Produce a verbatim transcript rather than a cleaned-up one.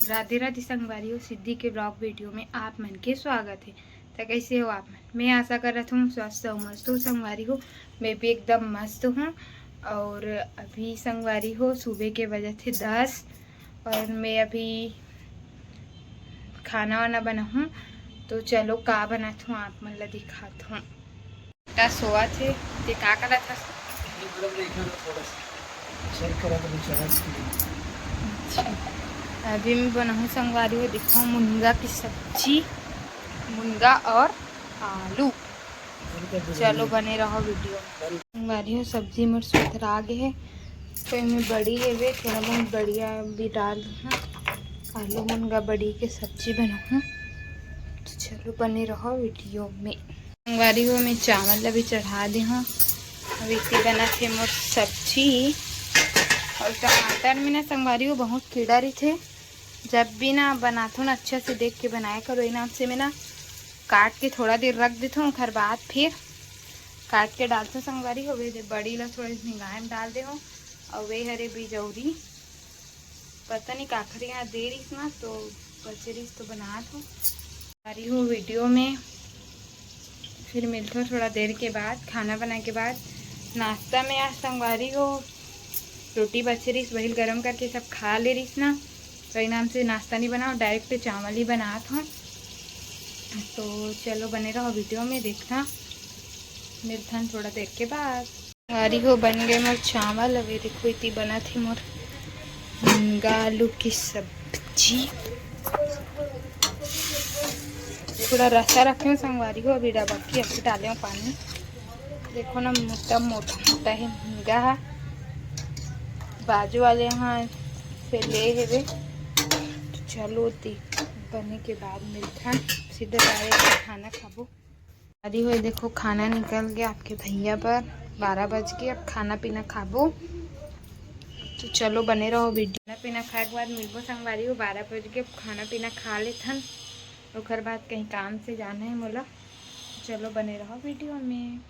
राधे राधे संगवारी हो, सिद्धि के vlog video में आप मन के स्वागत हे। त कैसे हो आप मन? मैं आशा करत हूँ स्वस्थ हो, मस्त हो संगवारी हो। मैं भी एकदम मस्त हूँ। और अभी संगवारी हो, सुबह के बजत हे दस और मैं अभी खाना वाना बनाहूँ। तो चलो का बनात हूँ, आप मन ला दिखात हूँ। बेटा सोवत हे, ते का करत हस? अच्छा, अभी मैं बनाहूँ संगवारी हो, देखो मुनगा की सब्जी, मुनगा और आलू। चलो बने रहो video। संगवारी हो, सब्जी मोर सुथरा गे हे, तो एमे बड़ी हेवे, थोड़ा बहुत बड़िया भी डाल दूँ। आलू मुनगा बड़ी के सब्जी बनाहूँ, तो चलो बने रहो video में। संगवारी हो, मैं चावल ला भी चढ़ा दे हूँ। अब इसी बना थे मोर सब्जी। और टमाटर में ना संगवारी हो बहुत कीड़ा रहिथे, जब भी ना बनाथो ना अच्छा से देख के बनाया करो। ये नाम से मैं ना काट के थोड़ा देर रख देथो, ओखर बाद फिर काट के डालथो संगवारी हो। दे बड़ी ला थोड़ा झिंगाय में डाल दे हो। और वे हरे बिजौरी, पता नहीं काखर यहाँ दे रहिस ना, तो बचे रहिस तो बनात हो। आ रही हूँ video में, फिर मिलथो थोड़ा देर के बाद, खाना बनाए के बाद। नाश्ता में आज संगवारी हो रोटी बचे रहिस, वही गरम करके सब खा ले रहिस ना, तो वही नाम से नाश्ता नहीं बनाओ, direct चावल ही बनात हूँ। तो चलो बने रहो video में, देखना मिलथन थोड़ा देर के बाद। संगवारी हो बन गए मोर चावल। अभी देखो इतनी बना थी मोर मुनगा आलू की सब्जी। थोड़ा रसा रखे हूँ संगवारी हो, अभी डबक के अभी डाले हूँ पानी। देखो ना मोटा मोटा मोटा है मुनगा है, बाजू वाले यहाँ से ले हेवे। तो चलो देख बने के बाद मिलथन, सीधे direct खाना खाबो। अरे हो देखो खाना निकल गया आपके भैया बर, बारह बज के। अब खाना पीना खाबो, तो चलो बने रहो video। खाना पीना खाए के बाद मिलबो संगवारी हो, बारह बज के। अब खाना पीना खा लेथन, ओकर बाद कहीं काम से जाना है मोला। चलो बने रहो video में।